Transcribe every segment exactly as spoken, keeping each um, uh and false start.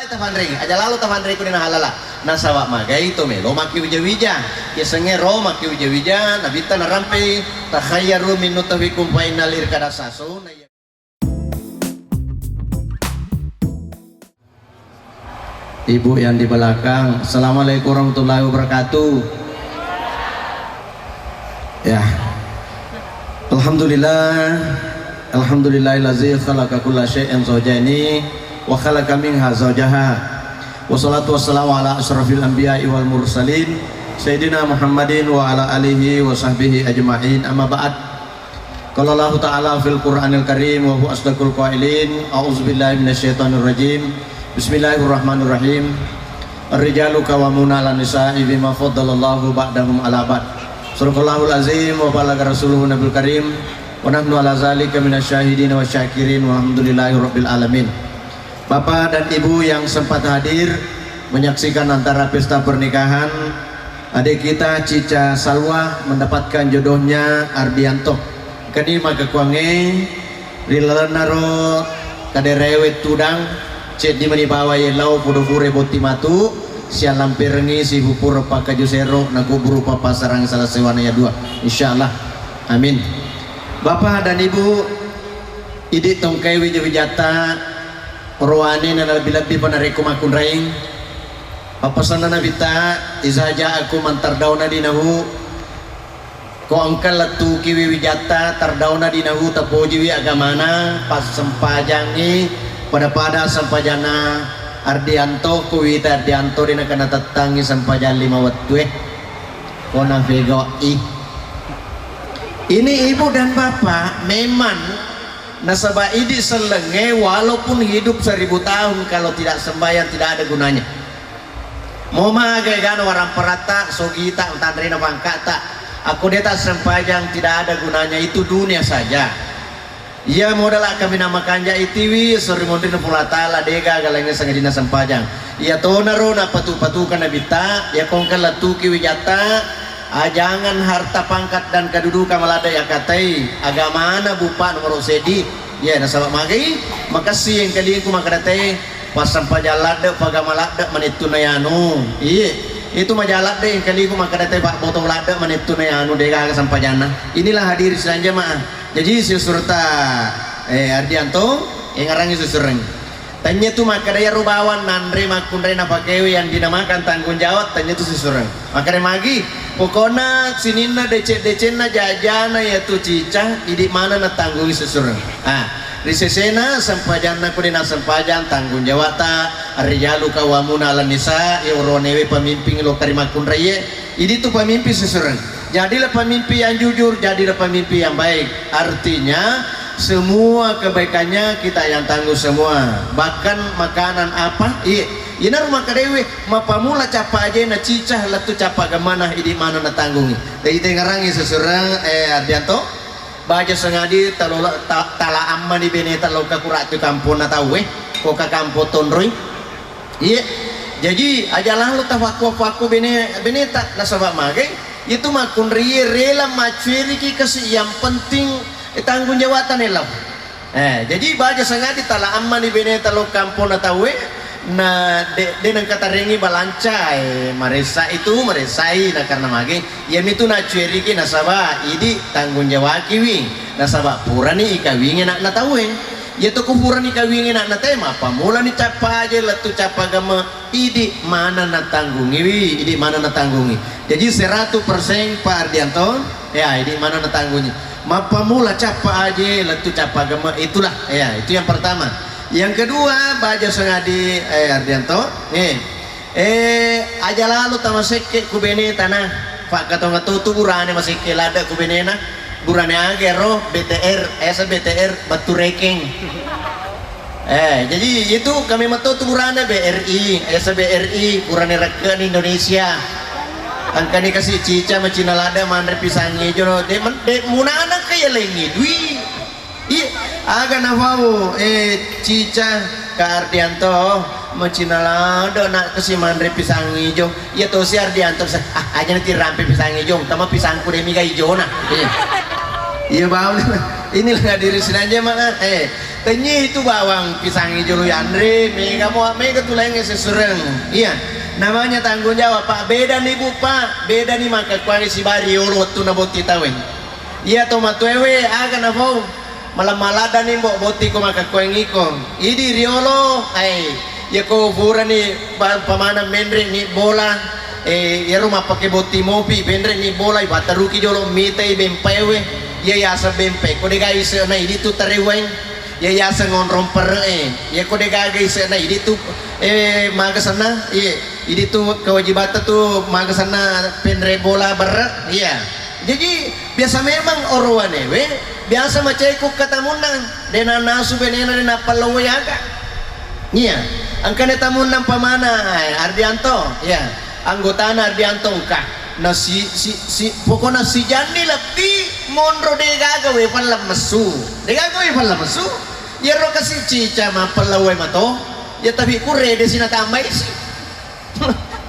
Tafanrei, aja lalo tafanrei ko dena halala. Nasaba magai to melo maki wija-wija. Yasengnge ro maki wija-wija, nabitta narampei, "Takhayyaru min nutfikum fa innal irqa dasasun." Ibu yang di belakang, Assalamualaikum warahmatullahi wabarakatuh. Ya. Alhamdulillah. Alhamdulillahillazi khalaqa kulla syai'in zaujaini wa khalaqa minha zaujaha. Wassalatu wassalamu ala asyrafil anbiya'i wal mursalin, Sayyidina Muhammadin wa ala alihi wa sahbihi ajma'in. Amma ba'd. Qala Allahu ta'ala fil Qur'anil Karim wa huwa asdaqul qailin. A'udzubillahi minasyaitonir rajim. Bismillahirrahmanirrahim. Ar-rijalu qawwamuna 'alan nisa'i bima faddalallahu ba'dahum 'ala ba'd. Shadaqallahul azim wa balagha rasuluhun nabiyul karim. Wa nahnu 'ala zalika minasy syahidin wa syakirin walhamdulillahi rabbil alamin. Bapak dan Ibu yang sempat hadir menyaksikan antara pesta pernikahan adik kita Cica Salwa mendapatkan jodohnya Ardianto. Keni makkukuangnge ri lalennaro kaderewe tudang, ceddi mani bawang lao podo pura botti matu, siallamperengngi sipupureng pakkaju sero nakuburu pappasarang sala sewana ya dua. Insyaallah. Amin. Bapak dan Ibu, idi tongkai wija-wijatta, rowane na lebbi-lebbi pa narekko makkunraing. Pappasenna Nabitta, "Iza ja'akum man tardawna dinahu." Ko engka lettukiwi wijatta, tardawna dinahu, tapojiwi agamana, passempajangngi pada-pada sempajanna Ardianto, kuwita Ardianto de nakenna tettangngi sempajang lima wettue. Ko nafegau'i. Ini ibu dan bapak memang nasaba idi sellengnge walaupun hidup seribu tahun kalau tidak sembahyang tidak ada gunanya. Mo maga egana waramparatta, sogita, tanrena pangkata. Akko de tassempajang tidak ada gunanya, itu dunia saja. Iya modala kaminang makanja itiwi, sorri monrina Puang Allah Taala, dega galengnge sangajinna sempajang. Iya tonaro napatu-patukan Nabitta, iya kongka lettuki wijatta, ajangan harta pangkat dan kedudukan maladde yakatai, agamana bupa nomoro seddi, iya nasaba magai, makassi engkalingku makkadatai, Passempajang ladde, pagama ladde, manettu na yanu. Iye, itu maja ladde, engkaliku makkadatai pabboto ladde, manettu na yanu, degaga sempajanna. Inilah hadirin sidang jamaah. Jaji siusurta, eh, Ardianto, engarangi susureng. Tanya tu makkada iyaro bawang nanre makkunrai napakewe yang dinamakan tanggung jawab, tanya tu susureng. Makkada magi, pokokna sininna deceng-decengna jajana yatu Cica, idi mana natanggungi susureng. Ah, ri sesena sempajanna ko de nassempajang tanggung jawabta, ar-rijalu qawwamuna 'alan nisa, oronewe pemimpin lokka ri makkunraie, idi tu pemimpin susureng. Jadilah pemimpin yang jujur, jadilah pemimpin yang baik. Artinya, semua kebaikannya kita yang tanggung semua. Bahkan makanan apa? Iya, inaro makkadewe, mapamula cappa ajena Cica lettu cappa agamana, idi mana natanggungi. Jadi tengarangi susureng, eh, Ardianto. Baja sengadi talola-, ta-, tala ammani beneta lokka kuratu kamponna tauwe, ko ka kampong tonroi. Iya. Jaji aja lalo tafakko-fakko bene-, beneta nasaba magai. Itu makkunraie rela maccueriki kasi yang penting, eh, tanggung jawabta nellau. Eh, jaji baja sengadi tala ammani beneta lokka kamponna tauwe, na de-, de nengka tarengi balanca, eh, maressa itu, maressai, na karena mage, iyamitu naccueriki nasaba idi tanggung jawakiwi, nasaba purani ikawingi anakna tauwe. Iya to ku purani ikawingi anakna tauwe, mappamulani cappa aje lettu cappa agama, idi mana natanggungiwi, idi mana natanggungi. Jaji seratu persen Pak Ardianto, ya, idi mana natanggungi. Mappamula cappa aje lettu cappa agama, itulah, ya, itu yang pertama. Yang kedua, baja sengadi, eh, Ardianto, eh, eh, aja lalo tamasekke ku beneta na, fakkatonga to tu burane masekke ladde ku benena, burane age ro B T R, esa B T R battu rekeng. Eh, jadi itu kami meto tu burane B R I, esa B R I, burane rekke ni Indonesia. Angkani kasi Cica macina ladde manre pisang ijo no, de, men-, de munana ke ya lengi dui. Iya, aga nafau, eh, Cica, Kak Ardianto, macina ladde nak kasi manre pisang ijo. Iya tosi Ardianto, sa-, ah, aja nanti rampe pisang ijo, tama pisangku demi ga ijona. Iya. Iya bau. Inilah hadirin sidang jamaah, eh, Tenyi itu bawang pisang jolo yanre, mega mo, mega tu laingnge sesureng. Iya, namanya tanggung jawab, Pak. Beda ni, Bu, Pak. Beda ni makkekkuangnge sibawa riolo wettunna botting tauwe. Iya to matuewe, aga nafau? Malam-maladda ni, Mbok, botting ko makkekkuang iko. Idi riolo, ai, iya ko furani pa-, pamanang menre ni bola, eh, iyaro mappake botting mopi, menre ni bola, ipattaruki jolo mitai bempaewe. Iya yaseng bempe, ko dega ise'na idi tu tareweng. Iya yaseng onrong perre'e. Iya ko degaga ise'na idi tu, eh, maga senna, iya, idi tu kewajibatta tu maga senna penre bola berre'. Iya. Jadi biasa memang orowanewe biasa maceku katamunna, de nanasu benena, de nappallawoi aga. Iya. Engkana tamunna pamana, eh, Ardianto, iya. Anggotana Ardianto engka. Na si, si, si, pokona sijanni lebbi monro degaga we pallemmesu. Degaga we pallemmesu. Iyaro kasi cica mappella we mato. Ya tapi kurede sina tambai si.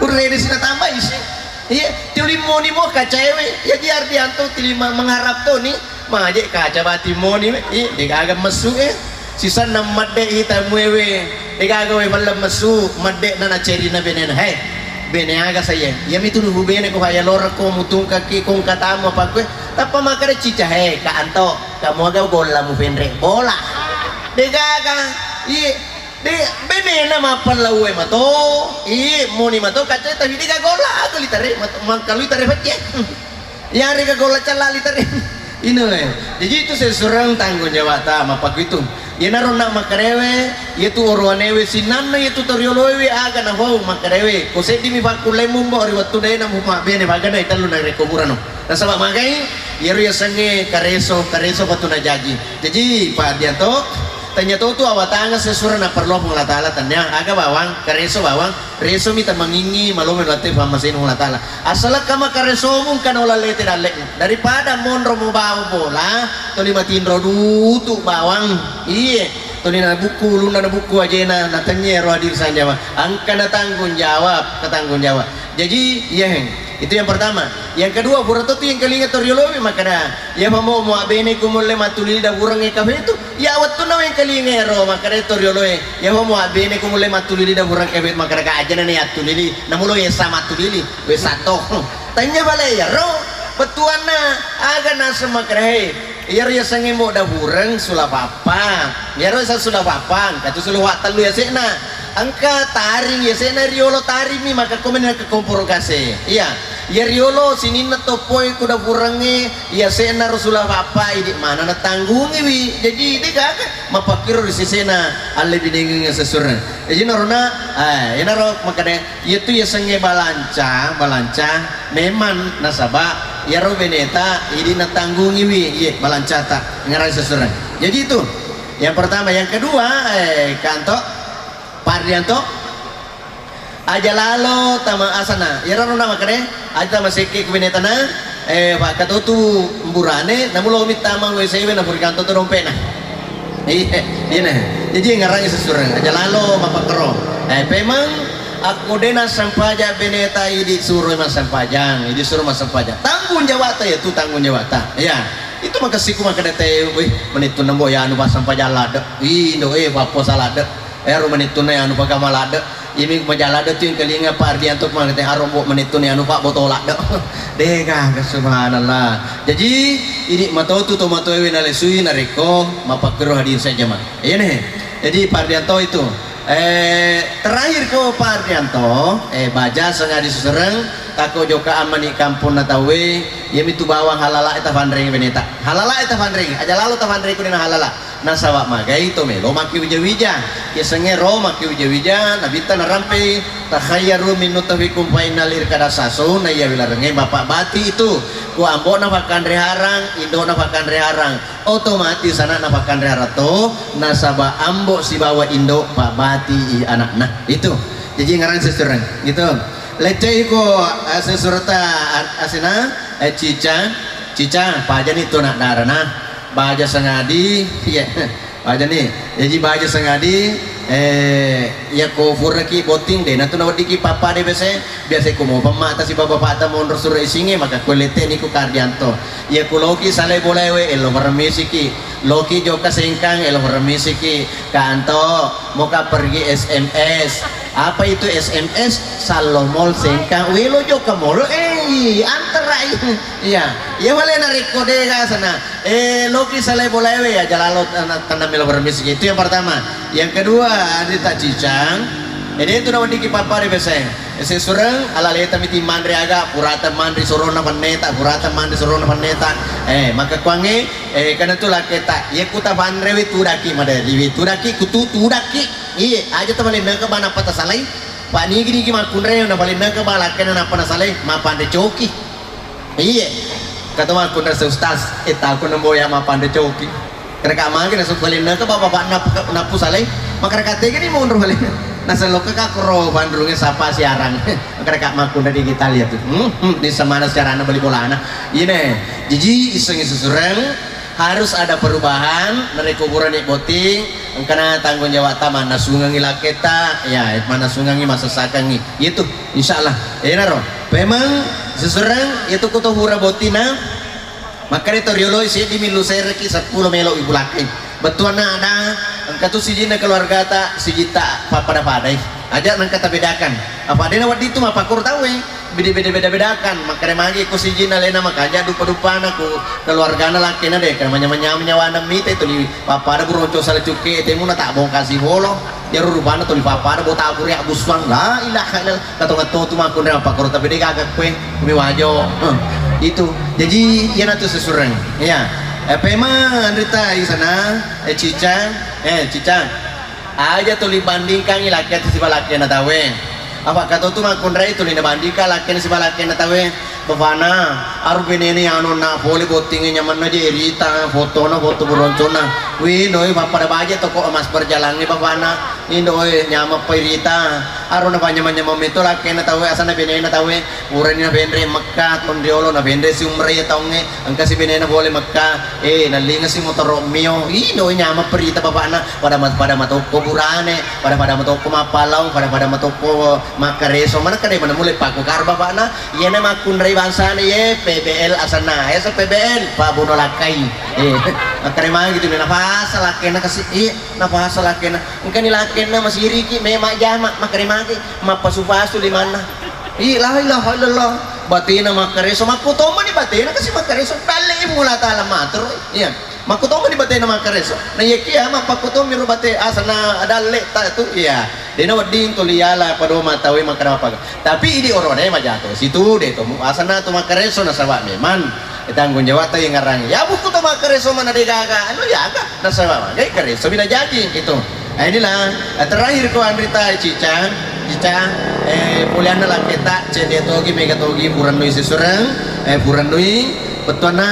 Kurede sina tambai si. Iya, tuli moni mo kacaewe. Ya ji Ardianto tuli ma-, mengharap to ni. Maje kaca bati moni we. Iya, degaga messu e. Sisanna madde ita muewe, degaga we mallem messu, madde na nacerina benena. He, bene aga saya? Iya mitu nuhu bene ko faya loreng ko mutungkaki ko ngkatamu apa kue. Tappa makare cica, he, Kak Anto, kamu aga golla mu fenre bola. Degaga, iye, de, benena mappalla uwe mato, iye, moni mato kacai tapi dega golla, aku litare, mato, mangkalu litare pecce. Iyarega golla calla litare. Ino e. Jaji itu sesureng tanggung jawabta mappakuitu. Iyanaro na makkarewe, iyatu orowanewe sinanna iyatu torioloewe aga nafau makkarewe. Ko seddimi fakkullemu mbo ri wettu dena mu mabbene bagana itellu narekko burano. Nasaba magai, iyaro yasengnge kareso, kareso patu najaji. Jaji Pak Ardianto, tanya to tu awatanga sesureng napparellu Puang Allah Taala, tanya aga bawang, kareso bawang. Resomi tamangingi, malomi latte fammasena Allah Taala. Assalakka makaresomu engka naola lete dalle'mu. Daripada monro mubawa bola, toli matinro dutu bawang. Iye, toli nabukku ulunna nabukku ajena, natennye ro hadir sanjawa. Engka natanggung jawab, katanggung jawab. Jaji, iya heng. Itu yang pertama. Yang kedua, pura to tu yang kelinga toriolomi makkada, iya pamo muabbene ku mulle mattulili dabureng e kafe tu. Iya wettunna wengkalinga ero makkada to rioloe, iya ho muabbene ko mulle mattulili dabureng kebet makkada ka ajana ni attulili, namulo yessa mattulili, wessa to. Tanya bale iyaro bettuanna aga naseng makkada he, iyaro yasengnge mo dabureng sula pappa, iyaro yaseng sula pappa, engka tu sula wattellu yase'na, engka taring yase'na riolo taring mi maka komeni ke komporo kase. Iya, iya riolo sininna toppoe ku daburengnge. Iya se'na Rasulullah pappa idi mana natanggungiwi. Jaji de gaga mapakkiro ri sesena alle binengengnge sesureng. Jaji narona, eh, enaro makkada, iyatu yasengnge balanca, balanca memang nasaba iyaro beneta idi natanggungiwi, iye balancata ngerai sesureng. Jaji itu yang pertama, yang kedua, eh, Kanto, Pardianto, aja lalo tama asana. Iyaro na makkada, aja tama sekke ku benetana, eh, pakkatotu burane, namulomi tama W C W na furikanto to dompena. Iya, iya nah. Jaji ngarangi sesureng, aja lalo mapakkero. Eh, pemeng akko de nassempajang beneta idi suroi massempajang, idi suro massempajang. Tanggung jawabta ya tu tanggung jawabta. Iya. Itu makessiku makkada te, wih, menittu nembo ya anu passempajang ladde. Ih, indo, eh, papposa ladde. Ero menittunna anu pagama ladde. Iyami maja ladde tu engkalinga Pak Ardianto mangkate arombo menittunna anu Pak boto ladde. Dega, subhanallah. Jaji, idi matotu to matoewe nalesui narekko mapakkero hadir saja, Mak. Iya nih. Jadi Pak Ardianto itu, eh, terakhir ko Pak Ardianto, eh, baja sengadi susereng, tako joka amani kampung na tauwe, iyami tu bawang halala eta fanreng beneta. Halala eta fanreng, aja lalo ta fanreng ku dena halala. Nasaba magai to melo makke wija-wija. Yasengnge ro makke wija-wija, nabitta narampei, "Takhayyaru min nutfikum fa innal irkada sasu," na iya wilarengnge bapak bati itu. Ku ambo'na fakkanre harang, indo'na fakkanre harang. Otomatis anakna fakkanre harang to, nasaba ambo sibawa indo pabati i anakna. Itu. Jaji ngarang sesureng. Gitu. Lecce iko, eh, sesureta a-, asena, eh, cica. Cica, pajani tu anak darana. Baja sangadi, iya. Baja ni. Jaji baja sangadi, Eh, iyako furaki botting, de natu naweddiki pappada biasa. Biasa ko mo pemmata sibawa bapakta monro suro isinge, maka ko leteni ko Kardianto. Iyako loki salai bolaewe, elo permisiki. Loki joka sengkang, elo permisiki. Kanto, moka pergi S M S. Apa itu S M S? Sallo mall sengkang, welo joka mall, eh, anterai. Iya, iya wale narekko dega sana. Eh, loki salai bolaewe ya jalalo tanah melo permisiki. Itu yang pertama. Yang kedua, Andri tak cicang. Jadi itu naweddiki pappada biasa. Sesureng, ala leta miti manre aga, purata manre sorona panneta, purata manre sorona panneta. Eh, maka kuange, eh, karena tu laketa, iya kuta panrewe tudaki madariwe, tudaki kutu tudaki. Iye, aja ta paling nengka bana pata salai. Pak nigi nigi makkunre na paling nengka bala kena napa na salai, mapanre coki. Iye, kata makkunre se ustaz, eh, taku nembo ya mapanre coki. Kereka magi na sukalinna ke bapak-bapak napu, napu salai, makareka tega ni monro balik. Nasaloka ka koro bandrunge sapa siarang. Makareka makkunre digital ya tu. Hmm, hmm, di semana siarana beli bolana. Ine, jiji isengi susureng, harus ada perubahan, narekko burane botting, engkana tanggung jawab ta mannasungangi laketa, ya, mannasungangi masessakangi. Itu, insyaallah. Enaro, memang susureng itu kuto pura bottina. Makkeda to rioloi seddi millu sereki seppulo melo ibulakai. Bettuanna ada engka tu sijinna keluargata, sijitta pappada-padai. Aja nengka tabedakan. Apa dena wedding tu mappakoro tauwe. Beda-beda-beda-bedakan. Makkeda magi ko sijinna lena makanja dupa-dupana ko keluargana lakkena de. Kena manya-manya nyawana mite tuli pappada buronco sala cukke temu na tak bongkar sibolo. Iyaro rupanna tuli pappada bota puri abbussuang. La ilaha illallah. Katonga to tu makkunre mappakoro tapi de gaga kue. Umi wajo. Huh. Itu. Jadi iyana tu sesureng. Iya. Eh, pema andrita isana, eh, cicang, eh, cicang. Aja tuli bandingkangi lakkena siba lakkena tauwe. Apa kato tu makkunrai tuli nabandingkan lakkena siba lakkena tauwe. Bapana, aru benene anonna pole bottinge nyamanna je rita, fotona foto buroncona. Wi, noi pappada baje toko emas berjalangi bapana. Indo, eh, nyameng pai rita. Aro na panyameng-nyameng meto lakkena tauwe, asana benena tauwe. Purani nabenre Mekka, tonriolo nabenre si umrah iya taungnge. Engka si benena pole Mekka. Eh, nallinga si motoro mio. Indo, eh, nyameng pai rita bapakna. Pada ma-, pada matokko burane, pada-pada matokko mappalau, pada-pada matokko makkareso. Mana kade mana mulai pakukar bapakna. Iyana makkunrai bangsana ye P B L asanna. Esa P B L, Pak Bono Lakkai. Eh, makkare magi tu nafasa lakkena kasi. Eh, nafasa lakkena. Engkani lakkenna masiriki, mema jama, makkare magi, mappasu-pasu limanna. Ih, la ilaha illallah. Batena makkareso, makkutommani batena kasi makkareso. Dalle Puang Allah Taala matur. Iya. Makkutommani batena makkareso. Na iyakiya mappakkutommi ro bate asana dalle ta tu. Iya. Dena wedding tuli yala padoma tawe makkada mapaga. Tapi idi orone majato situ de to asana tu makkareso nasaba memang tanggung jawab ta yang ngarang. Ya buku to makkareso mana de gaga. Anu ya aga. Nasaba magai kareso bina jaji gitu. Nah, inilah, eh, terakhir ko anrita Cica, Cica, eh, pulianna laketa, cede togi, mega togi, purannui sesureng, eh, purannui, bettuanna,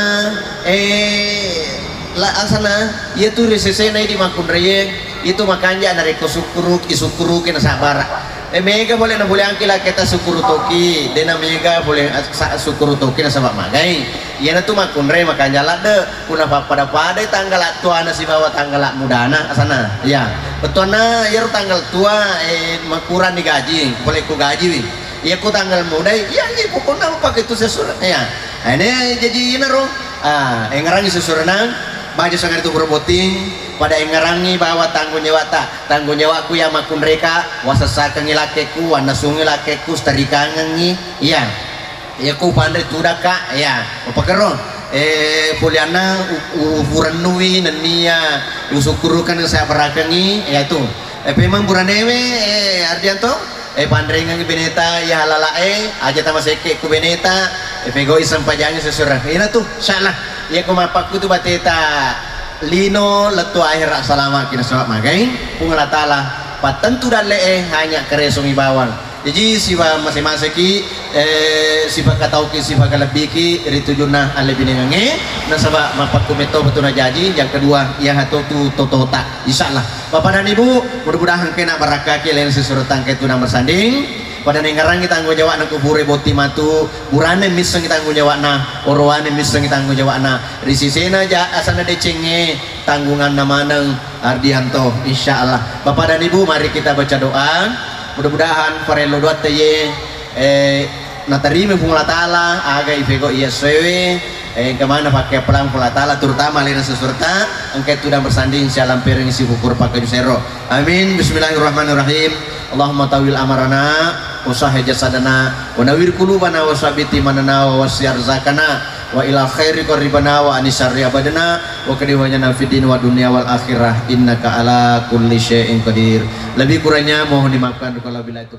eh, la asana, iya tu risesena di makkunraie, itu makanja narekko sukkuruk, isukkuruki nasabara. Eh, mega pole napuliangki laketa sukkuru toki, dena mega pole, eh, sa-, sukkuru toki nasaba magai. Iyanatu makkunrai makanja ladde. Punna pappada-padai tanggala tuana sibawa tanggala mudana asana. Iya. Bettuanna iyaro tanggal tua, eh, makuranni gaji, pole ku gajiwi. Iya ku tanggal mudai, iya ji pokokna upake tu sesureng. Iya. Ene jaji inaro. Ah, engarangi sesurenang, baja sangari tu pura botting, pada engarangi bawa tanggung jawabta. Tanggung jawabku iya makkunraika, wasessakengi lakkeku, wannasungi lakkeku, starikangengi. Iya. Iya ku panre tudakka, iya. Mapakero, eh, pulianna u-, u-, ufurennui nennia usukkurukeng saya berakengi, iya tu. Eh, pemeng buranewe, eh, Ardianto, eh, panrengengi beneta, iya halala, eh, aja tamasekke ku beneta, eh, pegoi sempajangi sesureng. Ina tu, insyaallah. Iya ku mapakku tu bateta lino lettu akhirat salama kina sawat magai, Puang Allah Taala pattentu dalle, eh, hanya keresongi bawang. Jaji, siba mase-maseki, eh, sipakatauki, sipakalebbiki ri tujunna allebinengengnge, nasaba mappakku metto betuna jaji, yang kedua, iya hatotu totota. Insyaallah. Bapak dan Ibu, mudah-mudahan kena barakkaki lain sesuruh tangke tunang bersanding. Pada nengarangi tanggung jawab na kupure botti matu, burane missengi tanggung jawab na, orowane missengi tanggung jawab na. Ri sisena ja asana decengnge, tanggunganna maneng Ardianto, insyaallah. Bapak dan Ibu, mari kita baca doa. Mudah-mudahan parello doatta ye, eh, natarima Puang Allah Taala, aga ipego iya sewe, eh, engka mana pakai pelang Puang Allah Taala, terutama alena seserta engka tudang bersanding sialampereng si bukur pakai jusero. Amin. Bismillahirrahmanirrahim. Allahumma tawil amarana, wa sahih jasadana, wa nawir qulubana, wa sabiti manana, wa wasi arzakana, wa ila khairi qarribana, wa anisarri abadana, wa qdi hawajana fid din wa dunya wal akhirah, innaka ala kulli syai'in qadir. Lebih kurangnya mohon dimaafkan. Kalau bila itu